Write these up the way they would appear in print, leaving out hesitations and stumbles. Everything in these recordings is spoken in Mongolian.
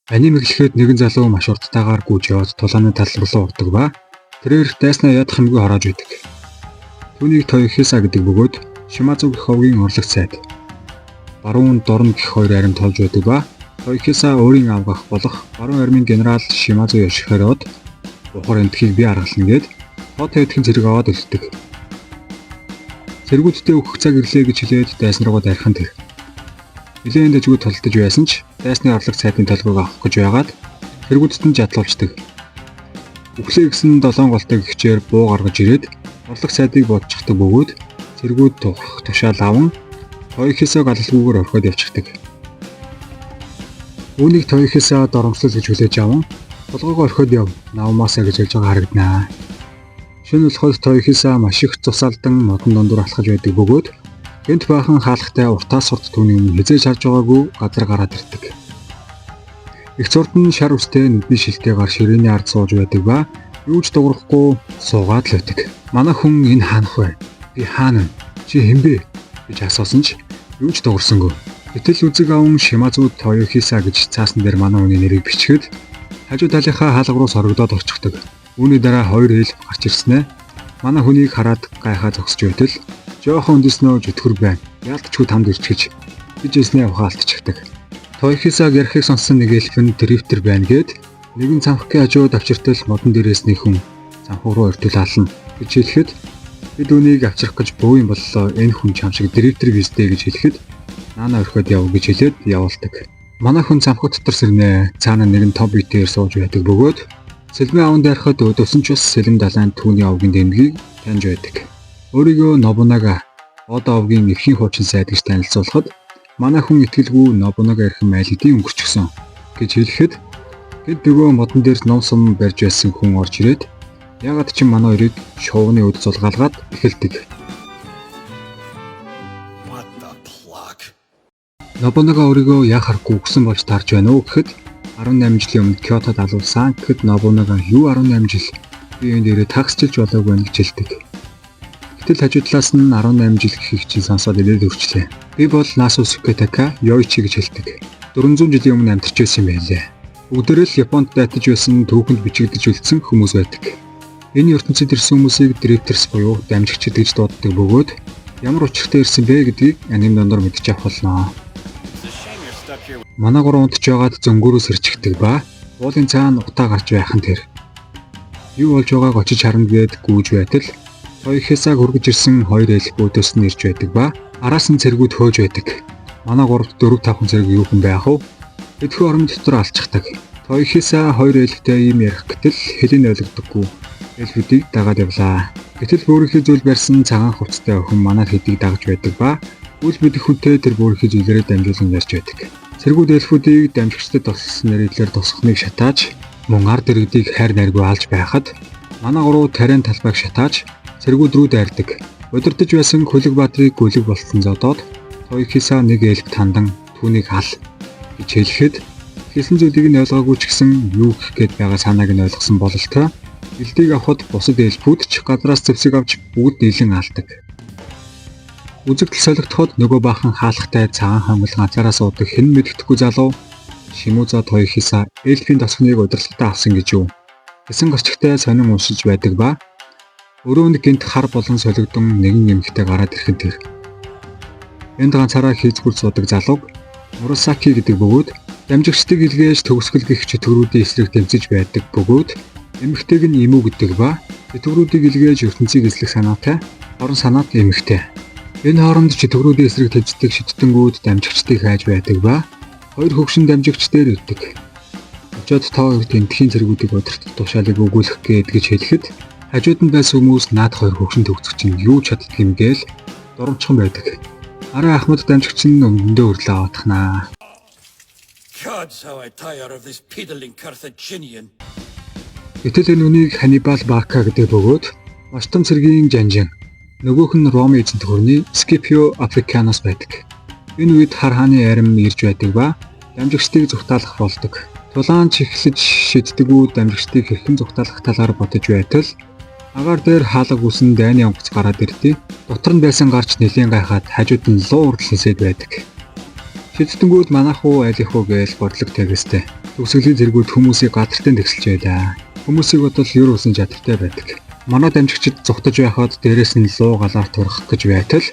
Анime эхлэхэд нэгэн залуу маш урттайгаар гүйж яваад тулааны тал руу ордог ба тэрээр дайснаа ядах юмгүй хороож байдаг. Түүнийг Тоёхиса гэдэг бөгөөд Шимазу гэх овгийн орлогч сайд. Баруун Дорн гэх хоёр арим тулж байдаг ба Тоёхиса өөрийн авгах болох баруун армийн генерал Шимазу Ёшихирод бухар энтхийг би аргална гээд тоо тавьдхан зэрэг аваад үлддэг. Цэргүүддээ үхэх цаг ирлээ гэж хэлээд дайсан руугаа дайрах нь тэр. Нилээн дэжгүй тулдаж байсан ч дайсны орлог сайдын толгойг авах гэж байгаад цэргүүдэд нь жадлуулждаг. Үхлээ гэсэн долоон голтой гэгчээр буу гаргаж ирээд орлог сайдыг бодчихдаг бөгөөд цэргүүд тухрах тушаал аван Тоёхисог алалгүйгээр орхиод явчихдаг. Үүнийг Тоёхисо доромжлол гэж хүлээж аван толгойгоо орхиод яв Наомаса гэж хэлж байгаа харагданаа. Шөнө болоход Тоёхисо маш их цус алдан модон дундуур алхаж байдаг бөгөөд гэнэт баахан хаалгатай уртаас урт түүний өмнө хэзээ ч харж байгаагүй газар гараад ирдэг. Эгц урд нь шар үстэй, нүдний шилтэй гар ширээний ард сууж байдаг ба юу ч дуурахгүй суугаад л байдаг. Манай хүн энэ хаанах вэ? Би хаана вэ? Чи хэн бэ? Гэж асуусан ч юу ч дуурсангүй. Гэтэл үзэг аван Шимазу Тоёхиса гэж цаасан дээр манай хүний нэрийг бичгээд хажуу талынхаа хаалга руу сорогдоод орчихдог. Үүний дараа хоёр эльф гарч ирснээ манай хүнийг хараад гайхаа зогсож байтал жоохон үндэснөө чөтгөр байна. Яалтчгүй тамд ирчихэж гэж хэлснээ ухаан алдчихдаг. Тоёхисаг ярихыг сонссон нэг эльф нь drifter байна гээд нэгэн цамхгийн хажууд авчиртал модон дээрээс нэг хүн цамхаг руу ортол ална гэж хэлэхэд бид үүнийг авчрах гэж буу юм боллоо, энэ хүн чам шиг drifter биз дээ гэж хэлэхэд наана орхиод яв гэж хэлээд явуулдаг. Манай хүн цамхаг дотор сэрнэ. Цаана нэгэн том биеээр сууж байдаг бөгөөд сэлмийн аван дайрахад өдөөсөн ч бас сэлэм далайн түүний овгийн дэмгийг таньж байдаг. Өөрийгөө Нобунага Ода овгийн эрхийн хуучин сайд гэж танилцуулахад манай хүн итгэлгүй Нобунага эрхэм айл хэдийн өнгөрчихсөн гэж хэлэхэд гэд нөгөө модон дээр ном сум барьж байсан хүн орж ирээд яагаад ч манай хоёрыг шувууны өд зулгаалгаад эхэлдэг. What the pluck? Нобунага өөрийгөө яхахгүй үхсэн болж таарч байна уу гэхэд 18 жилийн өмнө Кёотод алуулсан гэхэд Нобунага юу 18 жил, би энэ дээрээ таксчилж болоогүй байна гэж хэлдэг. Гэтэл хажуу талаас нь 18 жил гэхийг чинь сонсоод ирээд өрчлээ. Би бол Насу Сукетака Йоичи гэж хэлдэг. 400 жилийн өмнө амьдарч байсан юм байлээ. Бүгдээрээ л Японд дайтаж байсан түүхэнд бичигдэж үлдсэн хүмүүс байдаг. Энэ ертөнцид ирсэн хүмүүсийг Drifters буюу дамжигчид гэж дууддаг бөгөөд ямар учиртай ирсэн бэ гэдгийг анime дундуур мэдчих авах болно. It's a shame you're stuck here. Манай гурван унтж байгаад зөнгөөрөө сэрчихдэг ба уулын цаана утаа гарч байх нь тэр. Юу болж байгааг очиж харна гээд гүйж байтал Тоёхисаг хүргэж ирсэн хоёр эльф өөдөөс нь ирж байдаг ба араас нь цэргүүд хөөж байдаг. Манай гуравт 4 5 цэрэг юу хүн байх вэ? Тэдхэн ормон дотор алчихдаг. Тоёхиса хоёр эльфтэй ийм ярих гэтэл хэлийг ойлгодоггүй. Эльфүүдийг дагаад явлаа. Гэтэл бөөрөнхий зүйл барьсан цагаан хувцастай охин манай хэдийг дагаж байдаг ба үл мэдэх хүнтэй тэр бөөрөнхий зүйлээрээ дамжуулан ярьж байдаг. Цэргүүд эльфүүдийг дамжигчдад тусалсан нэрийдлэр тусахныг шатааж мөн ард иргэдийг хайр найргүй алж байхад манай гурав тариан талбайг шатааж цэргүүд рүү дайрдаг. Удирдах байсан Хүлэг Баатрыг гүлэг болтон зодоод Тоёхиса нэг эльф тандан түүнийг ал гэж хэлэхэд хэлсэн зүйлийг нь ойлгоогүй ч гэсэн юу гэх гээд байгаа санааг нь ойлгосон бололтой элдийг авахад бусад эльфүүд ч газраас зэвсэг авч бүгд нийлэн алдаг. Үзэгдэл солигдоход нөгөө баахан хаалгатай цагаан хонгил ганцаараа суудаг хэн мэддэхгүй залуу Шимуза Тоёхиса эльфийн тосгоныг удирдлагатай авсан гэж юу. Гэсэн гарчигтай сонин уншиж байдаг ба өрөөнд гэнэт хар болон солигдон нэгэн эмэгтэй гараад ирэх нь тэр. Энд ганцаараа хийцгүүр суудаг залууг Мурасаки гэдэг бөгөөд дамжигчдыг илгээж төгсгөл гэх чөтгөрүүдийн эсрэг тэмцэж байдаг бөгөөд эмэгтэйг нь Имүү гэдэг ба чөтгөрүүдийг илгээж ертөнцийг эзлэх санаатай орон санаат эмэгтэй. Энэ хооронд чөтгөрүүдийн эсрэг тэмцдэг шидтэнгүүд дамжигчдыг хайж байдаг ба хоёр хөгшин дамжигч дээр ирдэг. Очоод та хоёрт энтхийн цэргүүдийг удирдах тушаалыг өгүүлэх гээд гэж хэлэхэд хажууд нь байсан хүмүүс наад хоёр хөгшин төгсөх чинь юу ч чаддаг юм гээл дурамчхан байдаг. Арай ахмад дамжигч нь өмнөдөө өрлөө аваатахнаа. Gods, how I tire of this piddling Carthaginian. Гэтэл энэ үнийг Ханнибал Барка гэдэг бөгөөд маш том цэргийн жанжин. Нөгөөх нь Ромын эзэнт гүрний Скипио Африканус байдаг. Энэ үед хар хааны арим ирж байдаг ба дамжигчдыг зугтаалах болдог. Тулаан ч эхлэж шиддэггүй дамжигчдыг хэрхэн зугтаалах талаар бодож байтал агаар дээр хаалга үсэн дайны онгоц гараад ирдээ. Дотор нь байсан гарч нэлээн гайхаад хажууд нь луу урдл хэсээд байдаг. Шидтэнгүүд манайх уу алих уу гээл бодлого тавьстай. Төгсгөлийн цэргүүд хүмүүсийг гадартай тэгсэлж байлаа. Хүмүүсийг бодвол ер усын чадвартай байдаг. Манай дамжигчид зугтаж байхад дээрээс нь луу галаар турах гэж байтал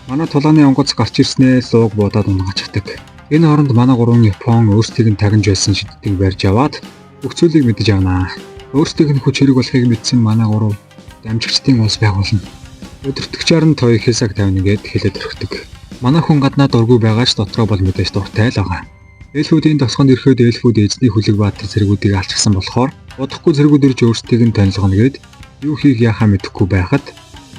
манай тулааны онгоц гарч ирснээ лууг буудаад унагачихдаг. Энэ хооронд манай гурван Япон өөрсдийг нь тагнаж байсан шидтийг барьж аваад бүх зүйлийг мэдэж авнаа. Өөрсдийнх нь хүч хэрэг болохыг мэдсэн манай гурав дамжигчдын улс байгуулна. Өдөртөгчөөр нь Тоёхисаг тавина гэд хэлээд орхидог. Манай хүн гаднаа дургүй байгаа ч дотроо бол мэдээж дуртай л байгаа. Эльфүүдийн тосгонд ирэхэд эльфүүд эзний хүлэг баатар цэргүүдийг алчихсан болохоор удахгүй цэргүүд ирж өөрсдийг нь танилгана гэд юу хийх яхаа мэдэхгүй байхад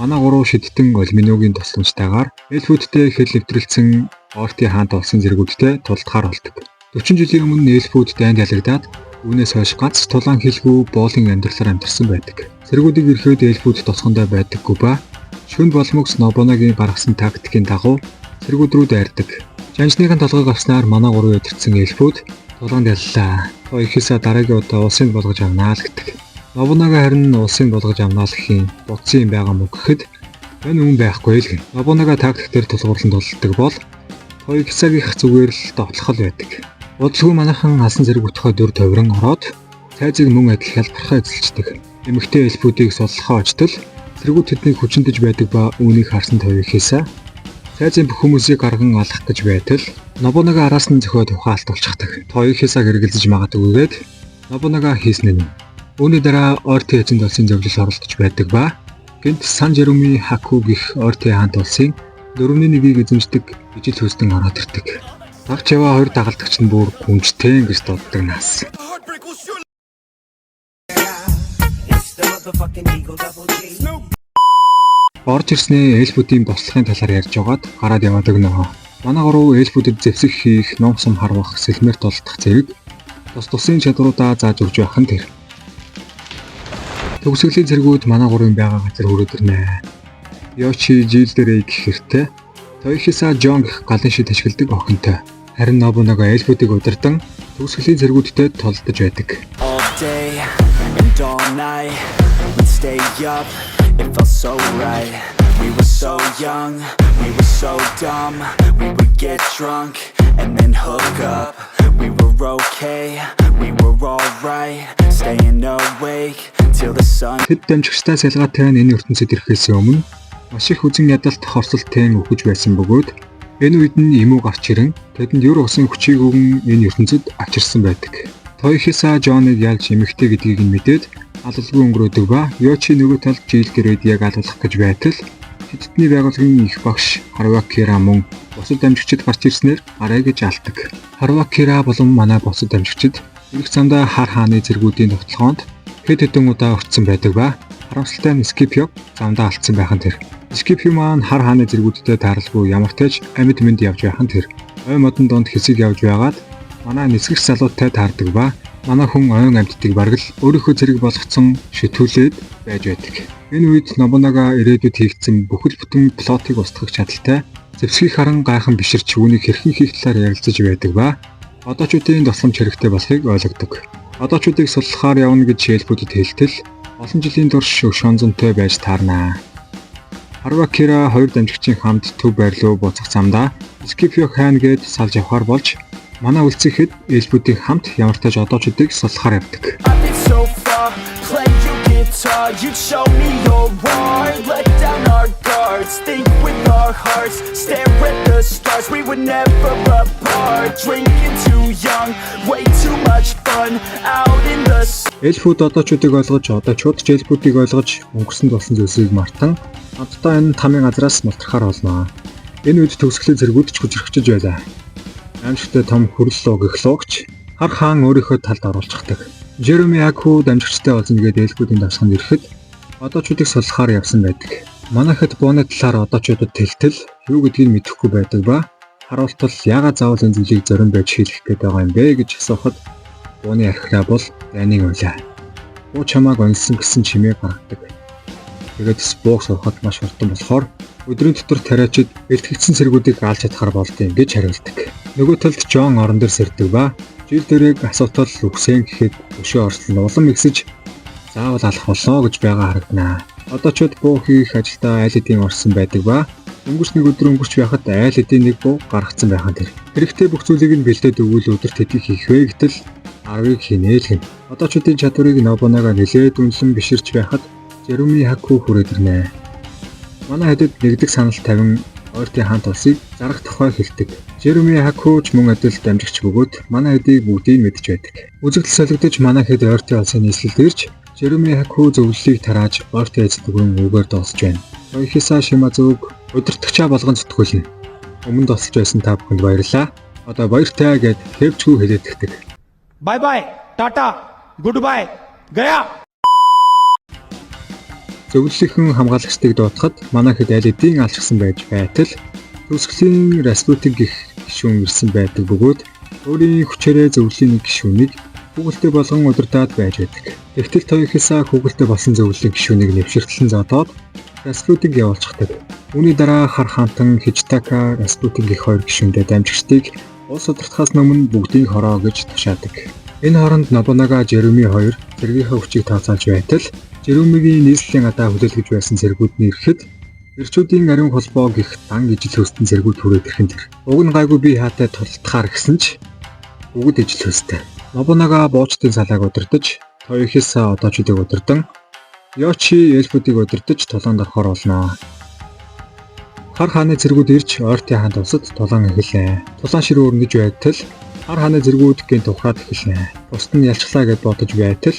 манай гурав шидтэн Олминугийн тусламжтайгаар эльфүүдтэй хэл нэвтрэлцэн Орти хаант улсын цэргүүдтэй тулдахаар болдог. 40 жилийн өмнө эльфүүд дайнд ялагдаад үүнээс хойш гац тулаан хийлгүй боолын амьдралаар амьдарсан байдаг. Цэргүүдийг ирэхэд эльфүүд тосгондоо байдаггүй ба шөнө болмогс Нобунагийн гаргасан тактикийн дагуу цэргүүд рүү дайрдаг. Жанжныхын толгойг авснаар манай гурав өдөртсөн эльфүүд тулаанд яллаа. Тоёхисаа дараагийн удаа улсын болгож авнаа л гэдэг. Нобунага харин улсын болгож авнаа л гэхийн бодсон юм байгаа мó гэхэд энэ үн байхгүй л гэн. Нобунага тактик дээр тулгуурлан тулдаг бол Тоёхисагийнх зүгээр л довтлох л байдаг. Удалгүй манайхан алсан зэрэг өтгөө дүр тойрон ороод цайзыг мөн адил хялбархан эзэлждэг. Эмэгтэй эльфүүдийг суллахаа очтол цэргүүд тэднийг хүчиндэж байдаг ба үүнийг харсан Тоёхисаа цайзын бүх хүмүүсийг гарган алах гэж байтал Нобунага араас нь зөхиод ухаалт болчихдаг. Тоёхисаг эргэлзэж магадгүйгээд Нобунага хийсэн нь. Үүний дараа Орти эзэнт улсын зөвлөл оролдож байдаг ба гэнэт Сан Жерүми Хаку гэх Орти хаант улсын дөрөвний нэгийг эзэмшдэг ижил хүйстэн ороод ирдэг. Дагч яваа хоёр дагалдагч нь бүр гүнжтэй гэж дууддаг нас. The heartbreak will surely It's the motherfucking Eagle Double G. Орж ирснээ эльфүүдийн бослохын талаар ярьж байгаад гараад яваад өгнө. Манай гурав эльфүүдэд зэвсэг хийх, ном сум харвах, сэлмээр тулдах зэрэг тус тусын чадруудаа зааж өгч байх нь тэр. Төгсгөлийн цэргүүд манай гурвын байгаа газар хүрээд ирнэ. Йочи жил дээрээ гэх хэртэ Тоёхиса Жон гэх галын шид ашигладаг охинтой. Харин Нобунага эльфүүдийг удирдан төгсгөлийн цэргүүдтэй тулдаж байдаг. All day and all night, we'd stay up, it felt so right. We were so young, we were so dumb. We would get drunk and then hook up. We were okay, we were alright. Staying awake till the sun Тэд дамжигчдаас ялгаатай нь энэ ертөнцид ирэхээс өмнө маш их үзэн ядалт хорсолтын үхэж байсан бөгөөд энэ үед нь эмүү гарч ирэн тэдэнд ер усын хүчийг өгөн энэ ертөнцид авчирсан байдаг. Тоёхиса Жоныг ялж эмэгтэй гэдгийг нь мэдээд алалгүй өнгөрөөдөг ба Йочи нөгөө талд жил дээрээд яг алуулах гэж байтал тэдний байгууллагын их багш Харвакира мөн бусад дамжигчид гарч ирснээр арай гэж алдаг. Харвакира болон манай бусад дамжигчид ирэх замдаа хар хааны цэргүүдийн довтолгоонд хэд хэдэн удаа өртсөн байдаг ба харамсалтай нь Скипиог замдаа алдсан байх нь тэр. Скипио маань хар хааны цэргүүдтэй тааралгүй ямартай ч амьд мэнд явж байх нь тэр. Ой модон донд хэсэг явж байгаад манай нисгэх залуутай таардаг ба манай хүн ойн амьтдыг бараг л өөрийнхөө цэрэг болгоцсон шитүүлээд байж байдаг. Энэ үед Нобунага ирээдүйд хийгдсэн бүхэл бүтэн plot ыг устгах чадалтай зэвсгийг харан гайхан биширч үүнийг хэрхэн хийх талаар ярилцаж байдаг ба одоочуудын тусламж хэрэгтэй болохыг ойлгодог. Одоочуудыг суллахаар явна гэж эльфүүдэд хэлтэл олон жилийн турш шонзонтой байж таарнаа. Харвакира хоёр дамжигчийн хамт төв байр руу буцах замдаа Скипио хайна гээд салж явахаар болж манай үлцээхэд эльфүүдийн хамт ямартай ч одоочуудыг суллахаар явдаг. I've been so far, play your guitar. You'd show me your art. Let down our guards, think with our hearts. Stare at the stars, we were never apart. Drinking too young, way too much fun. Out in the Эльфүүд одоочуудыг ойлгож, одоочууд ч эльфүүдийг ойлгож өнгөрсөнд болсон зүйлсийг мартан хамтдаа энэ тамын газраас мултрахаар болно. Энэ үед төгсгөлийн цэргүүд ч хүчрхэж байлаа. Аимшигтай том хүрэл луу гэх луугч хар хаан өөрийнхөө талд оруулчихдаг. Жереми Аку дамжигчтай олзно гээд эльфүүдийн давсганд ирэхэд одоочуудыг суллахаар явсан байдаг. Манайхад бууны талаар одоочуудад тэлтэл юу гэдгийг мэдэхгүй байдаг ба харуултал яагаад заавал энэ зүйлийг зориун байж хийх гээд байгаа юм бэ гэж асуухад бууны архираа бол дайнын уйлаа. Буу чамааг онилсон гэсэн чимээ гаргадаг. Тэгээд бууг суухад маш хурдан болохоор өдрийн дотор тариачид бэлтгэгдсэн цэргүүдийг алж чадахаар болдог юм гэж хариулдаг. Нөгөө талд Жон орон дээр сэрдэг ба жил дөрийг асуутал үхсэн гэхэд өшөө орсон нь улам ихсэж заавал алах болноо гэж байгаа харагданаа. Одоочууд буу хийх ажилдаа аль хэдийн орсон байдаг ба өнгөрч нэг өдөр өнгөрч байхад аль хэдийн нэг буу гаргацсан байх нь тэр. Хэрэгтэй бүх зүйлийг нь бэлдээд өгвөл өдөрт хэдий хийх вэ гэтэл арвыг хийнэ л гэнэ. Одоочуудын чадварыг Нобунага нэлээд үнэлэн биширч байхад Жерүми Хаку хүрээд ирнэ. Манай хэдэд нэгдэх санал тавин ойртын хаант улсыг зарах тухай хэлдэг. Жерүми Хаку ч мөн адил дамжигч бөгөөд манай хэдийг бүгдийг мэдж байдаг. Үзэгдэл солигдож манай хэд ойртын улсын нийслэлд ирж Жерүми Хаку зөвлөлийг тарааж ойртын эзэд бүрэн үгээр дуусж байна. Тоёхиса Шимазуг удирдагчаа болгон зүтгүүлнэ. Өмнө тусалж байсан та бүхэнд баярлалаа. Одоо баяртай гэд хэвчгүй хэлээдэгдэг. Bye bye, tata, goodbye, gaya. Зөвлөлийнхэн хамгаалагчдыг дуутахад манай хэд аль хэдийн алчсан байж байтал төгсгөлийн Распутин гэх гишүүн ирсэн байдаг бөгөөд өөрийн хүчээрээ зөвлөлийн нэг гишүүнийг хүүхэлтэй болгон удирдаад байж байдаг. Тэгтэл Тоёхиса хүүхэлтэй болсон зөвлөлийн гишүүнийг нэвширтлэн зодоод Распутинг явуулчихдаг. Үүний дараа хар хаантан Хижтака Распутин гэх хоёр гишүүндээ дамжигчдыг улс удирдахаас өмнө бүгдийг хороо гэж тушаадаг. Энэ хооронд Нобунага Жерүми хоёр цэргийнхээ хүчийг тооцоолж байтал Жерүмигийн нийслэлийн гадаа хүлээлгэж байсан цэргүүд нь ирэхэд эрчүүдийн ариун холбоо гэх дан ижил хөөстөн цэргүүд хүрээд ирэх нь тэр. Уг нь гайгүй би хаатай тултахаар гэсэн ч бүгд ижил хөөстэй. Нобунага буучдын салааг удирдах, Тоёхиса одоочдыг удирдан, Йочи эльфүүдийг удирдах тулаанд орохоор болно. Хар хааны цэргүүд ирж ойртын хаант улсад тулаан эхэллээ. Тулаан ширүү өрнөж байтал хар хааны цэргүүд гэнт ухраад эхэлнэ. Бусд нь ялчглаа гэд бодож байтал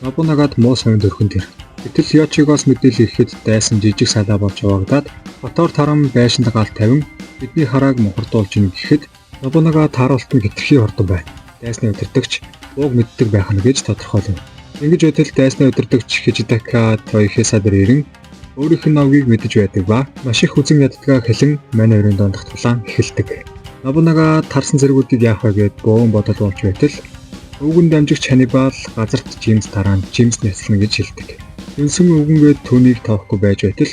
Нобунагад муу совин дөрхөн тэр. Гэтэл Йочигоос мэдээлэл ирэхэд дайсан жижиг салаа болж явагдаад хотоор таран байшинд гал тавин бидний харааг мухардуулж ийн гэхэд Нобунага тааруулт нь хэтэрхий хурдан байна. Дайсны удирдагч ууг мэддэг байх нь гэж тодорхойлов. Ингэж байтал дайсны удирдагч Хижитака Тоёхиса дээр ирэн өөрийнх нь новгийг мэдэж байдаг ба маш их хүзэн яддгаа хэлэн мань хоёрын дундах тулаан эхэлдэг. Нобунага тарсан цэргүүдийг яах вэ гэд бөөн бодол болж байтал өвгөн дамжигч Ханнибал газарт Жимс тараан Жимс няцлана гэж хэлдэг. Үнсэн өвгөнгээд түүнийг тоохгүй байж байтал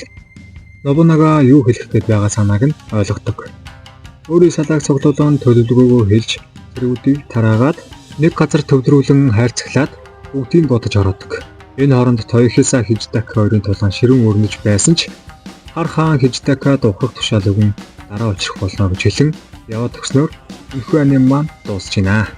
Нобунага юу хэлэх гээд байгаа санааг нь ойлгодог. Өөрийн салааг цуглуулан төлөвлөгөөгөө хэлж цэргүүдийг тараагаад нэг газар төвлөрүүлэн хайрцаглаад бүгдийг бодож ороодог. Энэ хооронд Тоёхиса Хижитака хоёрын тулаан ширүүн өрнөж байсан ч Хар хаан Хижитакад ухрах тушаал өгөн дараа учрах болно гэж хэлэн яваад өгснөөр энэхүү аним маань дуусч байна.